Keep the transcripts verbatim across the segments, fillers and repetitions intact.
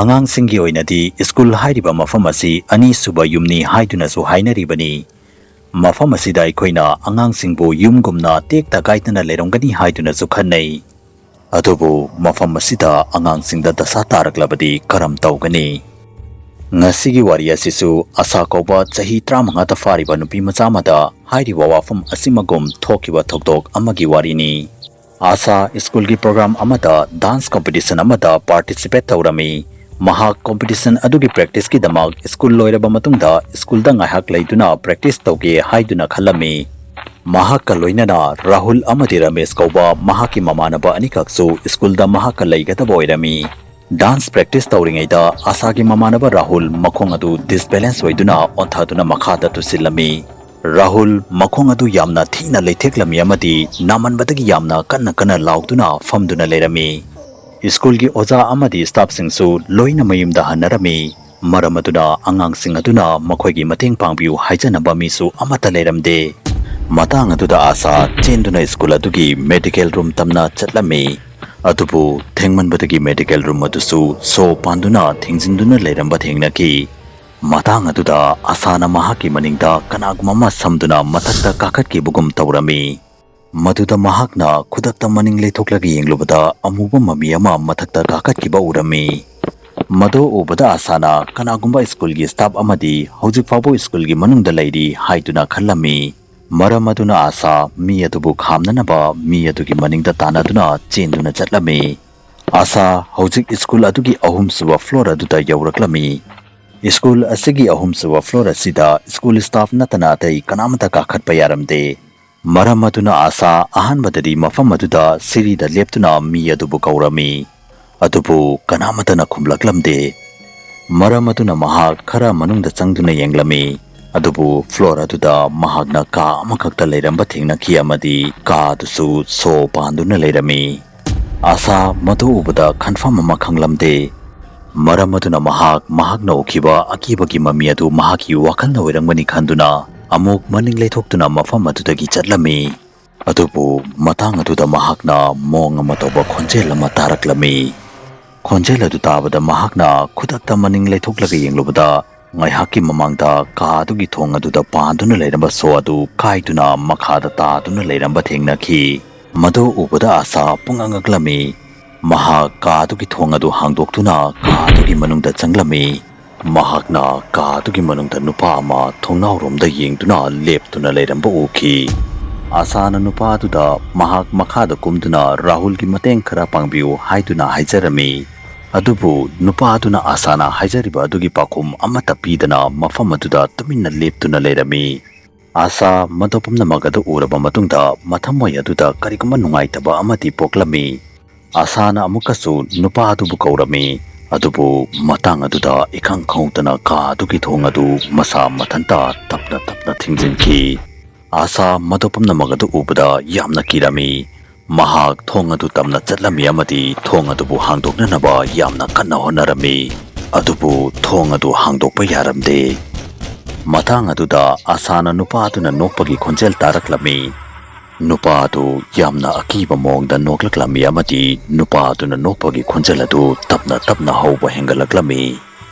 ꯑꯉꯥꯡꯁꯤꯡꯒꯤ ꯑꯣꯏꯅꯗꯤ ꯁ꯭ꯀꯨꯜ ꯍꯥꯏꯔꯤꯕ ꯃꯐꯝ ꯑꯁꯤ ꯑꯅꯤꯁꯨꯕ ꯌꯨꯝꯅꯤ ꯍꯥꯏꯗꯨꯅꯁꯨ ꯍꯥꯏꯅꯔꯤꯕꯅꯤ꯫ ꯃꯐꯝ ꯑꯁꯤꯗ ꯑꯩꯈꯣꯏꯅ ꯑꯉꯥꯡꯁꯤꯡꯕꯨ ꯌꯨꯝꯒꯨꯝꯅ ꯇꯦꯛꯇ ꯀꯥꯏꯗꯅ ꯂꯩꯔꯝꯒꯅꯤ ꯍꯥꯏꯗꯨꯅꯁꯨ ꯈꯟꯅꯩ꯫ ꯑꯗꯨꯕꯨ ꯃꯐꯝ ꯑꯁꯤꯗ ꯑꯉꯥꯡꯁꯤꯡꯗ ꯗꯁꯥ ꯇꯥꯔꯛꯂꯕꯗꯤ ꯀꯔꯝ ꯇꯧꯒꯅꯤ? ꯉꯁꯤꯒꯤ ꯋꯥꯔꯤ ꯑꯁꯤꯁꯨ ꯑꯁꯥ ꯀꯧꯕ ꯆꯍꯤ ꯇꯔꯥꯃꯉꯥꯗ ꯐꯥꯔꯤꯕ ꯅꯨꯄꯤ ꯃꯆꯥ ꯑꯃꯗ ꯍꯥꯏꯔꯤꯕ ꯋꯥꯐꯝ ꯑꯁꯤꯃꯒꯨꯝ ꯊꯣꯛꯈꯤꯕ ꯊꯧꯗꯣꯛ ꯑꯃꯒꯤ ꯋꯥꯔꯤꯅꯤ꯫ ꯑꯁꯥ ꯁ꯭ꯀꯨꯜꯒꯤ ꯄ꯭ꯔꯣꯒ꯭ꯔꯥꯝ ꯑꯃꯗ ꯗꯥꯟꯁ ꯀꯝꯄꯤꯇꯤꯁꯟ ꯑꯃꯗ ꯄꯥꯔꯇꯤꯁꯤꯄꯦꯠ ꯇꯧꯔꯝꯃꯤ꯫ ꯃꯍꯥꯛ ꯀꯝꯄꯤꯇꯤꯁꯟ ꯑꯗꯨꯒꯤ ꯄ꯭ꯔꯦꯛꯇꯤꯁꯀꯤꯗꯃꯛ ꯁ꯭ꯀꯨꯜ ꯂꯣꯏꯔꯕ ꯃꯇꯨꯡꯗ ꯁ꯭ꯀꯨꯜꯗ ꯉꯥꯏꯍꯥꯛ ꯂꯩꯗꯨꯅ ꯄ꯭ꯔꯦꯛꯇꯤꯁ ꯇꯧꯒꯦ ꯍꯥꯏꯗꯨꯅ ꯈꯜꯂꯝꯃꯤ꯫ ꯃꯍꯥꯛꯀ ꯂꯣꯏꯅꯅ ꯔꯥꯍꯨꯜ ꯑꯃꯗꯤ ꯔꯃꯦꯁ ꯀꯧꯕ ꯃꯍꯥꯛꯀꯤ ꯃꯃꯥꯟꯅꯕ ꯑꯅꯤꯈꯛꯁꯨ ꯁ꯭ꯀꯨꯜꯗ ꯃꯍꯥꯛꯀ ꯂꯩꯒꯗꯕ ꯑꯣꯏꯔꯝꯃꯤ꯫ ꯗꯥꯟꯁ ꯄ꯭ꯔꯦꯛꯇꯤꯁ ꯇꯧꯔꯤꯉꯩꯗ ꯑꯁꯥꯒꯤ ꯃꯃꯥꯟꯅꯕ ꯔꯥꯍꯨꯜ ꯃꯈꯣꯡ ꯑꯗꯨ ꯗꯤꯁꯕꯦꯂꯦꯟꯁ ꯑꯣꯏꯗꯨꯅ ꯑꯣꯟꯊꯗꯨꯅ ꯃꯈꯥꯗ ꯇꯨꯁꯤꯜꯂꯝꯃꯤ꯫ ꯔꯥꯍꯨꯜ ꯃꯈꯣꯡ ꯑꯗꯨ ꯌꯥꯝꯅ ꯊꯤꯅ ꯂꯩꯊꯦꯛꯂꯝꯃꯤ ꯑꯃꯗꯤ ꯅꯥꯃꯟꯕꯗꯒꯤ ꯌꯥꯝꯅ ꯀꯟꯅ ꯀꯟꯅ ꯂꯥꯎꯗꯨꯅ ꯐꯝꯗꯨꯅ ꯂꯩꯔꯝꯃꯤ꯫ ꯁ꯭ꯀꯨꯜꯒꯤ ꯑꯣꯖꯥ ꯑꯃꯗꯤ ꯁ꯭ꯇꯥꯐꯁꯤꯡꯁꯨ ꯂꯣꯏꯅ ꯃꯌꯨꯝꯗ ꯍꯟꯅꯔꯝꯃꯤ꯫ ꯃꯔꯝ ꯑꯗꯨꯅ ꯑꯉꯥꯡꯁꯤꯡ ꯑꯗꯨꯅ ꯃꯈꯣꯏꯒꯤ ꯃꯇꯦꯡ ꯄꯥꯡꯕꯤꯌꯨ ꯍꯥꯏꯖꯅꯕ ꯃꯤꯁꯨ ꯑꯃꯠꯇ ꯂꯩꯔꯝꯗꯦ꯫ ꯃꯇꯥꯡ ꯑꯗꯨꯗ ꯑꯁꯥ ꯆꯦꯟꯗꯨꯅ ꯁ꯭ꯀꯨꯜ ꯑꯗꯨꯒꯤ ꯃꯦꯗꯤꯀꯦꯜ ꯔꯨꯝ ꯇꯝꯅ ꯆꯠꯂꯝꯃꯤ꯫ ꯑꯗꯨꯕꯨ ꯊꯦꯡꯃꯟꯕꯗꯒꯤ ꯃꯦꯗꯤꯀꯦꯜ ꯔꯨꯝ ꯑꯗꯨꯁꯨ ꯁꯣ ꯄꯥꯟꯗꯨꯅ ꯊꯤꯡꯖꯤꯟꯗꯨꯅ ꯂꯩꯔꯝꯕ ꯊꯦꯡꯅꯈꯤ꯫ ꯃꯇꯥꯡ ꯑꯗꯨꯗ ꯑꯁꯥꯅ ꯃꯍꯥꯛꯀꯤ ꯃꯅꯤꯡꯗ ꯀꯅꯥꯒꯨꯝꯕ ꯑꯃ ꯁꯝꯗꯨꯅ ꯃꯊꯛꯇ ꯀꯥꯈꯠꯈꯤꯕꯒꯨꯝ ꯇꯧꯔꯝꯃꯤ꯫ ꯃꯗꯨꯗ ꯃꯍꯥꯛꯅ ꯈꯨꯗꯛꯇ ꯃꯅꯤꯡ ꯂꯩꯊꯣꯛꯂꯒ ꯌꯦꯡꯂꯨꯕꯗ ꯑꯃꯨꯕ ꯃꯃꯤ ꯑꯃ ꯃꯊꯛꯇ ꯀꯥꯈꯠꯈꯤꯕ ꯎꯔꯝꯃꯤ꯫ ꯃꯗꯨ ꯎꯕꯗ ꯑꯁꯥꯅ ꯀꯅꯥꯒꯨꯝꯕ ꯁ꯭ꯀꯨꯜꯒꯤ ꯁ꯭ꯇꯥꯐ ꯑꯃꯗꯤ ꯍꯧꯖꯤꯛ ꯐꯥꯎꯕ ꯁ꯭ꯀꯨꯜꯒꯤ ꯃꯅꯨꯡꯗ ꯂꯩꯔꯤ ꯍꯥꯏꯗꯨꯅ ꯈꯜꯂꯝꯃꯤ꯫ ꯃꯔꯝ ꯑꯗꯨꯅ ꯑꯁꯥ ꯃꯤ ꯑꯗꯨꯕꯨ ꯈꯥꯝꯅꯅꯕ ꯃꯤ ꯑꯗꯨꯒꯤ ꯃꯅꯤꯡꯗ ꯇꯥꯟꯅꯗꯨꯅ ꯆꯦꯟꯗꯨꯅ ꯆꯠꯂꯝꯃꯤ꯫ ꯑꯁꯥ ꯍꯧꯖꯤꯛ ꯁ꯭ꯀꯨꯜ ꯑꯗꯨꯒꯤ ꯑꯍꯨꯝꯁꯨꯕ ꯐ꯭ꯂꯣꯔ ꯑꯗꯨꯗ ꯌꯧꯔꯛꯂꯝꯃꯤ꯫ ꯁ꯭ꯀꯨꯜ ꯑꯁꯤꯒꯤ ꯑꯍꯨꯝꯁꯨꯕ ꯐ꯭ꯂꯣꯔ ꯑꯁꯤꯗ ꯁ꯭ꯀꯨꯜ ꯁ꯭ꯇꯥꯐ ꯅꯠꯇꯅ ꯑꯇꯩ ꯀꯅꯥꯃꯠꯇ ꯀꯥꯈꯠꯄ ꯌꯥꯔꯝꯗꯦ꯫ ꯃꯔꯝ ꯑꯗꯨꯅ ꯑꯁꯥ ꯑꯍꯥꯟꯕꯗꯗꯤ ꯃꯐꯝ ꯑꯗꯨꯗ ꯁꯤꯔꯤꯗ ꯂꯦꯞꯇꯨꯅ ꯃꯤ ꯑꯗꯨꯕꯨ ꯀꯧꯔꯝꯃꯤ꯫ ꯑꯗꯨꯕꯨ ꯀꯅꯥꯃꯠꯇꯅ ꯈꯨꯝꯂꯛꯂꯝꯗꯦ꯫ ꯃꯔꯝ ꯑꯗꯨꯅ ꯃꯍꯥꯛ ꯈꯔ ꯃꯅꯨꯡꯗ ꯆꯪꯗꯨꯅ ꯌꯦꯡꯂꯝꯃꯤ꯫ ꯑꯗꯨꯕꯨ ꯐ꯭ꯂꯣꯔ ꯑꯗꯨꯗ ꯃꯍꯥꯛꯅ ꯀꯥ ꯑꯃꯈꯛꯇ ꯂꯩꯔꯝꯕ ꯊꯦꯡꯅꯈꯤ ꯑꯃꯗꯤ ꯀꯥ ꯑꯗꯨꯁꯨ ꯁꯣ ꯄꯥꯟꯗꯨꯅ ꯂꯩꯔꯝꯃꯤ꯫ ꯑꯁꯥ ꯃꯗꯨ ꯎꯕꯗ ꯈꯟꯐꯝ ꯑꯃ ꯈꯪꯂꯝꯗꯦ꯫ ꯃꯔꯝ ꯑꯗꯨꯅ ꯃꯍꯥꯛ ꯃꯍꯥꯛꯅ ꯎꯈꯤꯕ ꯑꯀꯤꯕꯒꯤ ꯃꯃꯤ ꯑꯗꯨ ꯃꯍꯥꯛꯀꯤ ꯋꯥꯈꯜꯅ ꯑꯣꯏꯔꯝꯒꯅꯤ ꯈꯟꯗꯨꯅ ꯑꯃꯨꯛ ꯃꯅꯤꯡ ꯂꯩꯊꯣꯛꯇꯨꯅ ꯃꯐꯝ ꯑꯗꯨꯗꯒꯤ ꯆꯠꯂꯝꯃꯤ꯫ ꯑꯗꯨꯕꯨ ꯃꯇꯥꯡ ꯑꯗꯨꯗ ꯃꯍꯥꯛꯅ ꯃꯑꯣꯡ ꯑꯃ ꯇꯧꯕ ꯈꯣꯟꯖꯦꯜ ꯑꯃ ꯇꯥꯔꯛꯂꯝꯃꯤ꯫ ꯈꯣꯟꯖꯦꯜ ꯑꯗꯨ ꯇꯥꯕꯗ ꯃꯍꯥꯛꯅ ꯈꯨꯗꯛꯇ ꯃꯅꯤꯡ ꯂꯩꯊꯣꯛꯂꯒ ꯌꯦꯡꯂꯨꯕꯗ, ꯉꯥꯏꯍꯥꯛꯀꯤ ꯃꯃꯥꯡꯗ ꯀꯥ ꯑꯗꯨꯒꯤ ꯊꯣꯡ ꯑꯗꯨꯗ ꯄꯥꯟꯗꯨꯅ ꯂꯩꯔꯝꯕ ꯁꯣ ꯑꯗꯨ ꯀꯥꯏꯗꯨꯅ ꯃꯈꯥꯗ ꯇꯥꯗꯨꯅ ꯂꯩꯔꯝꯕ ꯊꯦꯡꯅꯈꯤ꯫ ꯃꯗꯨ ꯎꯕꯗ ꯑꯥꯁꯥ ꯄꯨꯡꯉꯛ ꯉꯛꯂꯝꯃꯤ꯫ ꯃꯍꯥꯛ ꯀꯥ ꯑꯗꯨꯒꯤ ꯊꯣꯡ ꯑꯗꯨ ꯍꯥꯡꯗꯣꯛꯇꯨꯅ ꯀꯥ ꯑꯗꯨꯒꯤ ꯃꯅꯨꯡꯗ ꯆꯪꯂꯝꯃꯤ꯫ ꯃꯍꯥꯛꯅ ꯀꯥ ꯑꯗꯨꯒꯤ ꯃꯅꯨꯡꯗ ꯅꯨꯄꯥ ꯑꯃ ꯊꯣꯡꯅꯥꯎꯔꯣꯝꯗ ꯌꯦꯡꯗꯨꯅ ꯂꯦꯞꯇꯨꯅ ꯂꯩꯔꯝꯕ ꯎꯈꯤ꯫ ꯑꯥꯁꯥꯅ ꯅꯨꯄꯥ ꯑꯗꯨꯗ ꯃꯍꯥꯛ ꯃꯈꯥꯗ ꯀꯨꯝꯗꯨꯅ ꯔꯥꯍꯨꯜꯒꯤ ꯃꯇꯦꯡ ꯈꯔ ꯄꯥꯡꯕꯤꯌꯨ ꯍꯥꯏꯗꯨꯅ ꯍꯥꯏꯖꯔꯝꯃꯤ꯫ ꯑꯗꯨꯕꯨ ꯅꯨꯄꯥ ꯑꯗꯨꯅ ꯑꯥꯁꯥꯅ ꯍꯥꯏꯖꯔꯤꯕ ꯑꯗꯨꯒꯤ ꯄꯥꯎꯈꯨꯝ ꯑꯃꯠꯇ ꯄꯤꯗꯅ ꯃꯐꯝ ꯑꯗꯨꯗ ꯇꯨꯃꯤꯟꯅ ꯂꯦꯞꯇꯨꯅ ꯂꯩꯔꯝꯃꯤ꯫ ꯑꯥꯁꯥ ꯃꯗꯨ ꯄꯨꯝꯅꯃꯛ ꯑꯗꯨ ꯎꯔꯕ ꯃꯇꯨꯡꯗ ꯃꯊꯃꯣꯏ ꯑꯗꯨꯗ ꯀꯔꯤꯒꯨꯝꯕ ꯅꯨꯡꯉꯥꯏꯇꯕ ꯑꯃꯗꯤ ꯄꯣꯛꯂꯝꯃꯤ꯫ ꯑꯥꯁꯥꯅ ꯑꯃꯨꯛꯀꯁꯨ ꯅꯨꯄꯥ ꯑꯗꯨꯕꯨ ꯀꯧꯔꯝꯃꯤ, ꯑꯗꯨꯕꯨ ꯃꯇꯥꯡ ꯑꯗꯨꯗ ꯏꯈꯪ ꯈꯪꯍꯧꯗꯅ ꯀꯥ ꯑꯗꯨꯒꯤ ꯊꯣꯡ ꯑꯗꯨ ꯃꯁꯥ ꯃꯊꯟꯇ ꯇꯞꯅ ꯇꯞꯅ ꯊꯤꯡꯖꯤꯟꯈꯤ꯫ ꯑꯥꯁꯥ ꯃꯗꯨ ꯄꯨꯝꯅꯃꯛ ꯑꯗꯨ ꯎꯕꯗ ꯌꯥꯝꯅ ꯀꯤꯔꯝꯃꯤ꯫ ꯃꯍꯥꯛ ꯊꯣꯡ ꯑꯗꯨ ꯇꯝꯅ ꯆꯠꯂꯝꯃꯤ ꯑꯃꯗꯤ ꯊꯣꯡ ꯑꯗꯨꯕꯨ ꯍꯥꯡꯗꯣꯛꯅꯅꯕ ꯌꯥꯝꯅ ꯀꯟꯅ ꯍꯣꯠꯅꯔꯝꯃꯤ꯫ ꯑꯗꯨꯕꯨ ꯊꯣꯡ ꯑꯗꯨ ꯍꯥꯡꯗꯣꯛꯄ ꯌꯥꯔꯝꯗꯦ꯫ ꯃꯇꯥꯡ ꯑꯗꯨꯗ ꯑꯥꯁꯥꯅ ꯅꯨꯄꯥ ꯑꯗꯨꯅ ꯅꯣꯛꯄꯒꯤ ꯈꯣꯟꯖꯦꯜ ꯇꯥꯔꯛꯂꯝꯃꯤ꯫ ꯅꯨꯄꯥ ꯑꯗꯨ ꯌꯥꯝꯅ ꯑꯀꯤꯕ ꯃꯑꯣꯡꯗ ꯅꯣꯛꯂꯛꯂꯝꯃꯤ ꯑꯃꯗꯤ ꯅꯨꯄꯥ ꯑꯗꯨꯅ ꯅꯣꯛꯄꯒꯤ ꯈꯣꯟꯖꯦꯜ ꯑꯗꯨ ꯇꯞꯅ ꯇꯞꯅ ꯍꯧꯕ ꯍꯦꯟꯒꯠꯂꯛꯂꯝꯃꯤ꯫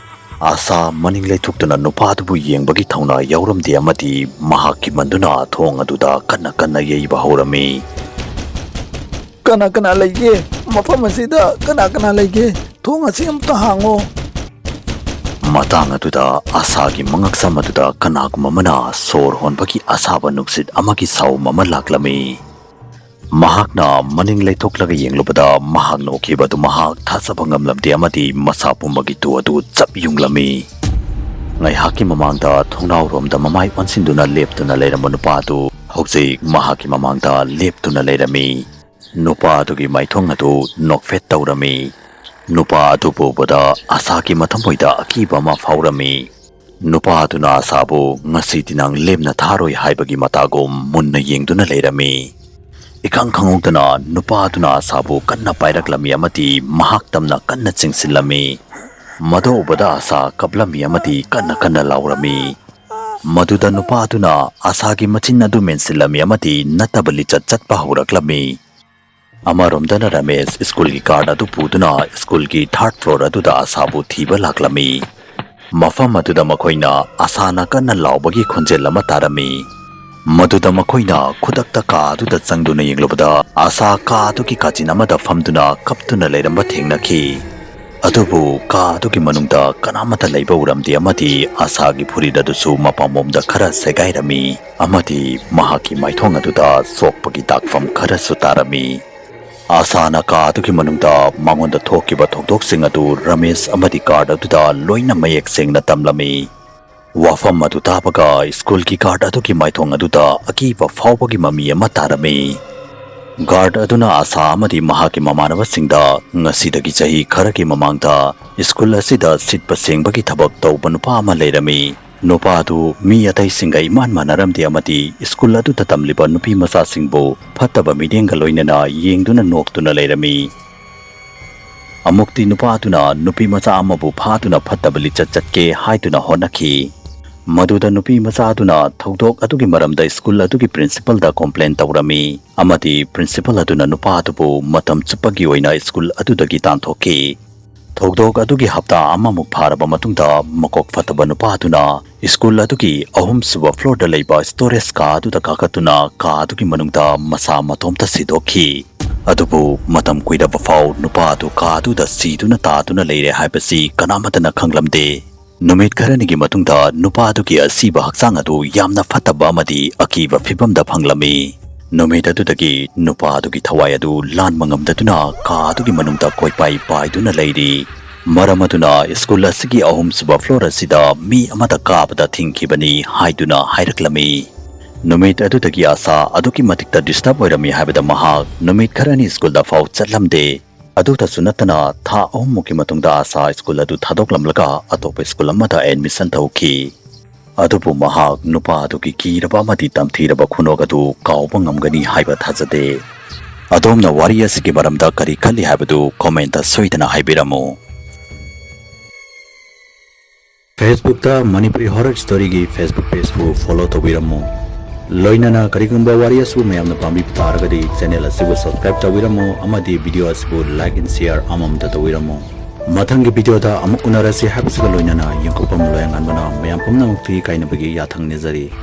ꯑꯥꯁꯥ ꯃꯅꯤꯡ ꯂꯩꯊꯣꯛꯇꯨꯅ ꯅꯨꯄꯥ ꯑꯗꯨꯕꯨ ꯌꯦꯡꯕꯒꯤ ꯊꯧꯅꯥ ꯌꯥꯎꯔꯝꯗꯦ ꯑꯃꯗꯤ ꯃꯍꯥꯛ ꯀꯤꯃꯟꯗꯨꯅ ꯊꯣꯡ ꯑꯗꯨꯗ ꯀꯟꯅ ꯀꯟꯅ ꯌꯩꯕ ꯍꯧꯔꯝꯃꯤ꯫ "ꯀꯅꯥ ꯀꯅꯥ ꯂꯩꯒꯦ? ꯃꯐꯝ ꯑꯁꯤꯗ ꯀꯅꯥ ꯀꯅꯥ ꯂꯩꯒꯦ? ꯊꯣꯡ ꯑꯁꯤ ꯑꯃꯨꯛꯇ ꯍꯥꯡꯉꯣ!" ꯃꯇꯥꯡ ꯑꯗꯨꯗ ꯑꯥꯁꯥꯒꯤ ꯃꯉꯛꯁꯝ ꯑꯗꯨꯗ ꯀꯅꯥꯒꯨꯝꯕ ꯑꯃꯅ ꯁꯣꯔ ꯍꯣꯟꯕꯒꯤ ꯑꯁꯥꯕ ꯅꯨꯡꯁꯤꯠ ꯑꯃꯒꯤ ꯁꯥꯎꯝ ꯑꯃ ꯂꯥꯛꯂꯝꯃꯤ꯫ ꯃꯍꯥꯛꯅ ꯃꯅꯤꯡ ꯂꯩꯊꯣꯛꯂꯒ ꯌꯦꯡꯂꯨꯕꯗ ꯃꯍꯥꯛꯅ ꯎꯈꯤꯕ ꯑꯗꯨ ꯃꯍꯥꯛ ꯊꯥꯖꯕ ꯉꯝꯂꯝꯗꯦ ꯑꯃꯗꯤ ꯃꯁꯥ ꯄꯨꯝꯕꯒꯤ ꯇꯨ ꯑꯗꯨ ꯆꯞ ꯌꯨꯡꯂꯝꯃꯤ꯫ ꯉꯥꯏꯍꯥꯛꯀꯤ ꯃꯃꯥꯡꯗ ꯊꯣꯡꯅꯥꯎꯔꯣꯝꯗ ꯃꯃꯥꯏ ꯑꯣꯟꯁꯤꯟꯗꯨꯅ ꯂꯦꯞꯇꯨꯅ ꯂꯩꯔꯝꯕ ꯅꯨꯄꯥ ꯑꯗꯨ ꯍꯧꯖꯤꯛ ꯃꯍꯥꯛꯀꯤ ꯃꯃꯥꯡꯗ ꯂꯦꯞꯇꯨꯅ ꯂꯩꯔꯝꯃꯤ꯫ ꯅꯨꯄꯥ ꯑꯗꯨꯒꯤ ꯃꯥꯏꯊꯣꯡ ꯑꯗꯨ ꯅꯣꯛꯐꯦꯠ ꯇꯧꯔꯝꯃꯤ꯫ ꯅꯨꯄꯥ ꯑꯗꯨꯕꯨ ꯎꯕꯗ ꯑꯥꯁꯥꯒꯤ ꯃꯊꯃꯣꯏꯗ ꯑꯀꯤꯕ ꯑꯃ ꯐꯥꯎꯔꯝꯃꯤ꯫ ꯅꯨꯄꯥ ꯑꯗꯨꯅ ꯑꯥꯁꯥꯕꯨ "ꯉꯁꯤꯗꯤ ꯅꯪ ꯂꯦꯝꯅ ꯊꯥꯔꯣꯏ" ꯍꯥꯏꯕꯒꯤ ꯃꯇꯥꯒꯨꯝ ꯃꯨꯟꯅ ꯌꯦꯡꯗꯨꯅ ꯂꯩꯔꯝꯃꯤ꯫ ꯏꯈꯪ ꯈꯪꯍꯧꯗꯅ ꯅꯨꯄꯥ ꯑꯗꯨꯅ ꯑꯥꯁꯥꯕꯨ ꯀꯟꯅ ꯄꯥꯏꯔꯛꯂꯝꯃꯤ ꯑꯃꯗꯤ ꯃꯍꯥꯛ ꯇꯝꯅ ꯀꯟꯅ ꯆꯤꯡꯁꯤꯜꯂꯝꯃꯤ꯫ ꯃꯗꯨ ꯎꯕꯗ ꯑꯥꯁꯥ ꯀꯞꯂꯝꯃꯤ ꯑꯃꯗꯤ ꯀꯟꯅ ꯀꯟꯅ ꯂꯥꯎꯔꯝꯃꯤ꯫ ꯃꯗꯨꯗ ꯅꯨꯄꯥ ꯑꯗꯨꯅ ꯑꯥꯁꯥꯒꯤ ꯃꯆꯤꯟ ꯑꯗꯨ ꯃꯦꯟꯁꯤꯜꯂꯝꯃꯤ ꯑꯃꯗꯤ ꯅꯠꯇꯕ ꯂꯤꯆꯠ ꯆꯠꯄ ꯍꯧꯔꯛꯂꯝꯃꯤ꯫ ꯑꯃꯔꯣꯝꯗꯅ ꯔꯃꯦꯁ ꯁ꯭ꯀꯨꯜꯒꯤ ꯒꯥꯔꯗ ꯑꯗꯨ ꯄꯨꯗꯨꯅ ꯁ꯭ꯀꯨꯜꯒꯤ ꯊꯥꯔꯗ ꯐ꯭ꯂꯣꯔ ꯑꯗꯨꯗ ꯑꯁꯥꯕꯨ ꯊꯤꯕ ꯂꯥꯛꯂꯝꯃꯤ꯫ ꯃꯐꯝ ꯑꯗꯨꯗ ꯃꯈꯣꯏꯅ ꯑꯁꯥꯅ ꯀꯟꯅ ꯂꯥꯎꯕꯒꯤ ꯈꯣꯟꯖꯦꯜ ꯑꯃ ꯇꯥꯔꯝꯃꯤ꯫ ꯃꯗꯨꯗ ꯃꯈꯣꯏꯅ ꯈꯨꯗꯛꯇ ꯀꯥ ꯑꯗꯨꯗ ꯆꯪꯗꯨꯅ ꯌꯦꯡꯂꯨꯕꯗ ꯑꯁꯥ ꯀꯥ ꯑꯗꯨꯒꯤ ꯀꯥꯆꯤꯟ ꯑꯃꯗ ꯐꯝꯗꯨꯅ ꯀꯞꯇꯨꯅ ꯂꯩꯔꯝꯕ ꯊꯦꯡꯅꯈꯤ꯫ ꯑꯗꯨꯕꯨ ꯀꯥ ꯑꯗꯨꯒꯤ ꯃꯅꯨꯡꯗ ꯀꯅꯥꯃꯠꯇ ꯂꯩꯕ ꯎꯔꯝꯗꯦ ꯑꯃꯗꯤ ꯑꯁꯥꯒꯤ ꯐꯨꯔꯤꯠ ꯑꯗꯨꯁꯨ ꯃꯄꯥꯝꯕꯣꯝꯗ ꯈꯔ ꯁꯦꯒꯥꯏꯔꯝꯃꯤ ꯑꯃꯗꯤ ꯃꯍꯥꯛꯀꯤ ꯃꯥꯏꯊꯣꯡ ꯑꯗꯨꯗ ꯁꯣꯛꯄꯒꯤ ꯗꯥꯛꯐꯝ ꯈꯔꯁꯨ ꯇꯥꯔꯝꯃꯤ꯫ ꯑꯁꯥꯅ ꯀꯥ ꯑꯗꯨꯒꯤ ꯃꯅꯨꯡꯗ ꯃꯉꯣꯟꯗ ꯊꯣꯛꯈꯤꯕ ꯊꯧꯗꯣꯛꯁꯤꯡ ꯑꯗꯨ ꯔꯃꯦꯁ ꯑꯃꯗꯤ ꯒꯥꯔꯗ ꯑꯗꯨꯗ ꯂꯣꯏꯅ ꯃꯌꯦꯛ ꯁꯦꯡꯅ ꯇꯝꯂꯝꯃꯤ꯫ ꯋꯥꯐꯝ ꯑꯗꯨ ꯇꯥꯕꯒ ꯁ꯭ꯀꯨꯜꯒꯤ ꯒꯥꯔꯗ ꯑꯗꯨꯒꯤ ꯃꯥꯏꯊꯣꯡ ꯑꯗꯨꯗ ꯑꯀꯤꯕ ꯐꯥꯎꯕꯒꯤ ꯃꯃꯤ ꯑꯃ ꯇꯥꯔꯝꯃꯤ꯫ ꯒꯥꯔꯗ ꯑꯗꯨꯅ ꯑꯁꯥ ꯑꯃꯗꯤ ꯃꯍꯥꯛꯀꯤ ꯃꯃꯥꯟꯅꯕꯁꯤꯡꯗ ꯉꯁꯤꯗꯒꯤ ꯆꯍꯤ ꯈꯔꯒꯤ ꯃꯃꯥꯡꯗ ꯁ꯭ꯀꯨꯜ ꯑꯁꯤꯗ ꯁꯤꯠꯄ ꯁꯦꯡꯕꯒꯤ ꯊꯕꯛ ꯇꯧꯕ ꯅꯨꯄꯥ ꯑꯃ ꯂꯩꯔꯝꯃꯤ꯫ ꯅꯨꯄꯥ ꯑꯗꯨ ꯃꯤ ꯑꯇꯩꯁꯤꯡꯒ ꯏꯃꯥꯟ ꯃꯥꯟꯅꯔꯝꯗꯦ ꯑꯃꯗꯤ ꯁ꯭ꯀꯨꯜ ꯑꯗꯨꯗ ꯇꯝꯂꯤꯕ ꯅꯨꯄꯤ ꯃꯆꯥꯁꯤꯡꯕꯨ ꯐꯠꯇꯕ ꯃꯤꯠꯌꯦꯡꯒ ꯂꯣꯏꯅꯅ ꯌꯦꯡꯗꯨꯅ ꯅꯣꯛꯇꯨꯅ ꯂꯩꯔꯝꯃꯤ꯫ ꯑꯃꯨꯛꯇꯤ ꯅꯨꯄꯥ ꯑꯗꯨꯅ ꯅꯨꯄꯤ ꯃꯆꯥ ꯑꯃꯕꯨ ꯐꯥꯗꯨꯅ ꯐꯠꯇꯕ ꯂꯤꯆꯠ ꯆꯠꯀꯦ ꯍꯥꯏꯗꯨꯅ ꯍꯣꯠꯅꯈꯤ꯫ ꯃꯗꯨꯗ ꯅꯨꯄꯤ ꯃꯆꯥ ꯑꯗꯨꯅ ꯊꯧꯗꯣꯛ ꯑꯗꯨꯒꯤ ꯃꯔꯝꯗ ꯁ꯭ꯀꯨꯜ ꯑꯗꯨꯒꯤ ꯄ꯭ꯔꯤꯟꯁꯤꯄꯜꯗ ꯀꯣꯝꯄ꯭ꯂꯦꯟ ꯇꯧꯔꯝꯃꯤ ꯑꯃꯗꯤ ꯄ꯭ꯔꯤꯟꯁꯤꯄꯜ ꯑꯗꯨꯅ ꯅꯨꯄꯥ ꯑꯗꯨꯕꯨ ꯃꯇꯝ ꯆꯨꯞꯄꯒꯤ ꯑꯣꯏꯅ ꯁ꯭ꯀꯨꯜ ꯑꯗꯨꯗꯒꯤ ꯇꯥꯟꯊꯣꯛꯈꯤ꯫ ꯊꯧꯗꯣꯛ ꯑꯗꯨꯒꯤ ꯍꯞꯇꯥ ꯑꯃꯃꯨꯛ ꯐꯥꯔꯕ ꯃꯇꯨꯡꯗ ꯃꯀꯣꯛ ꯐꯠꯇꯕ ꯅꯨꯄꯥ ꯑꯗꯨꯅ ꯁ꯭ꯀꯨꯜ ꯑꯗꯨꯒꯤ ꯑꯍꯨꯝꯁꯨꯕ ꯐ꯭ꯂꯣꯔꯗ ꯂꯩꯕ ꯁ꯭ꯇꯣꯔꯦꯖ ꯀꯥ ꯑꯗꯨꯗ ꯀꯥꯈꯠꯇꯨꯅ ꯀꯥ ꯑꯗꯨꯒꯤ ꯃꯅꯨꯡꯗ ꯃꯁꯥ ꯃꯇꯣꯝꯇ ꯁꯤꯗꯣꯛꯈꯤ꯫ ꯑꯗꯨꯕꯨ ꯃꯇꯝ ꯀꯨꯏꯔꯕ ꯐꯥꯎ ꯅꯨꯄꯥ ꯑꯗꯨ ꯀꯥ ꯑꯗꯨꯗ ꯁꯤꯗꯨꯅ ꯇꯥꯗꯨꯅ ꯂꯩꯔꯦ ꯍꯥꯏꯕꯁꯤ ꯀꯅꯥꯃꯠꯇꯅ ꯈꯪꯂꯝꯗꯦ꯫ ꯅꯨꯃꯤꯠ ꯈꯔꯅꯤꯒꯤ ꯃꯇꯨꯡꯗ ꯅꯨꯄꯥ ꯑꯗꯨꯒꯤ ꯑꯁꯤꯕ ꯍꯛꯆꯥꯡ ꯑꯗꯨ ꯌꯥꯝꯅ ꯐꯠꯇꯕ ꯑꯃꯗꯤ ꯑꯀꯤꯕ ꯐꯤꯚꯝꯗ ꯐꯪꯂꯝꯃꯤ꯫ ꯅꯨꯃꯤꯠ ꯑꯗꯨꯗꯒꯤ ꯅꯨꯄꯥ ꯑꯗꯨꯒꯤ ꯊꯋꯥꯏ ꯑꯗꯨ ꯂꯥꯟꯕ ꯉꯝꯗꯗꯨꯅ ꯀꯥ ꯑꯗꯨꯒꯤ ꯃꯅꯨꯡꯗ ꯀꯣꯏꯄꯥꯏ ꯄꯥꯏꯗꯨꯅ ꯂꯩꯔꯤ꯫ ꯃꯔꯝ ꯑꯗꯨꯅ ꯁ꯭ꯀꯨꯜ ꯑꯁꯤꯒꯤ ꯑꯍꯨꯝꯁꯨꯕ ꯐ꯭ꯂꯣꯔ ꯑꯁꯤꯗ ꯃꯤ ꯑꯃꯗ ꯀꯥꯕꯗ ꯊꯤꯡꯈꯤꯕꯅꯤ ꯍꯥꯏꯗꯨꯅ ꯍꯥꯏꯔꯛꯂꯝꯃꯤ꯫ ꯅꯨꯃꯤꯠ ꯑꯗꯨꯗꯒꯤ ꯑꯁꯥ ꯑꯗꯨꯛꯀꯤ ꯃꯇꯤꯛꯇ ꯗꯤꯁꯇꯔꯕ ꯑꯣꯏꯔꯝꯃꯤ ꯍꯥꯏꯕꯗ ꯃꯍꯥꯛ ꯅꯨꯃꯤꯠ ꯈꯔꯅꯤ ꯁ꯭ꯀꯨꯜꯗ ꯐꯥꯎ ꯆꯠꯂꯝꯗꯦ꯫ ꯑꯗꯨꯇꯁꯨ ꯅꯠꯇꯅ ꯊꯥ ꯑꯍꯨꯝꯃꯨꯛꯀꯤ ꯃꯇꯨꯡꯗ ꯑꯁꯥ ꯁ꯭ꯀꯨꯜ ꯑꯗꯨ ꯊꯥꯗꯣꯛꯂꯝꯂꯒ ꯑꯇꯣꯞꯄ ꯁ꯭ꯀꯨꯜ ꯑꯃꯗ ꯑꯦꯗꯃꯤꯁꯟ ꯇꯧꯈꯤ꯫ ꯑꯗꯨꯕꯨ ꯃꯍꯥꯛ ꯅꯨꯄꯥ ꯑꯗꯨꯒꯤ ꯀꯤꯔꯕ ꯑꯃꯗꯤ ꯇꯝꯊꯤꯔꯕ ꯈꯨꯅꯣꯛ ꯑꯗꯨ ꯀꯥꯎꯕ ꯉꯝꯒꯅꯤ ꯍꯥꯏꯕ ꯊꯥꯖꯗꯦ꯫ ꯑꯗꯣꯝꯅ ꯋꯥꯔꯤ ꯑꯁꯤꯒꯤ ꯃꯔꯝꯗ ꯀꯔꯤ ꯈꯜꯂꯤ ꯍꯥꯏꯕꯗꯨ ꯀꯣꯃꯦꯟꯇ ꯁꯣꯏꯗꯅ ꯍꯥꯏꯕꯤꯔꯝꯃꯨ꯫ ꯐꯦꯁꯕꯨꯛꯇ ꯃꯅꯤꯄꯨꯔꯤ ꯍꯣꯔꯔ ꯁ꯭ꯇꯣꯔꯤꯒꯤ ꯐꯦꯁꯕꯨꯛ ꯄꯦꯖꯄꯨ ꯐꯣꯂꯣ ꯇꯧꯕꯤꯔꯝꯃꯨ꯫ ꯂꯣꯏꯅꯅ ꯀꯔꯤꯒꯨꯝꯕ ꯋꯥꯔꯤ ꯑꯁꯤꯕꯨ ꯃꯌꯥꯝꯅ ꯄꯥꯝꯕꯤꯕ ꯇꯥꯔꯒꯗꯤ channel ꯑꯁꯤꯕꯨ subscribe ꯇꯧꯕꯤꯔꯝꯃꯨ ꯑꯃꯗꯤ video ꯑꯁꯤꯕꯨ like and share ꯑꯃꯃꯝꯇ ꯇꯧꯕꯤꯔꯝꯃꯨ꯫ ꯃꯊꯪꯒꯤ video ꯗ ꯑꯃꯨꯛ ꯎꯅꯔꯁꯤ ꯍꯥꯏꯕꯁꯤꯒ ꯂꯣꯏꯅꯅ ꯌꯦꯡꯈꯣꯛꯄꯝ ꯂꯣꯌꯥꯉꯥꯟꯕꯅ ꯃꯌꯥꯝ ꯄꯨꯝꯅꯃꯛꯇꯒꯤ ꯀꯥꯏꯅꯕꯒꯤ ꯌꯥꯊꯪ ꯅꯤꯖꯔꯤ꯫